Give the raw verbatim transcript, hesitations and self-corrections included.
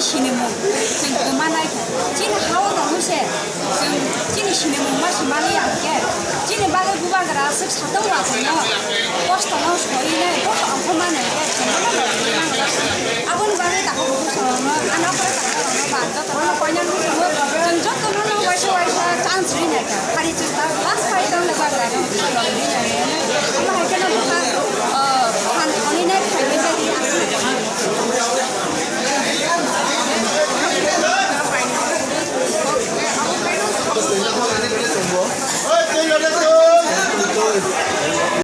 Sinimung chwng kwma nai kha. Chini ha-o tongwi se chwng chini sinimung ma swi mani ya hwnkhe chini bagwi bubagra swk satung ba chwngno kosto no soi nai bono ongkhormani hwnkhe chwng bono logi nang. Aboni bagwi takhuk bukhuk chwngno ano khe takhuk rokno ba jotono koinani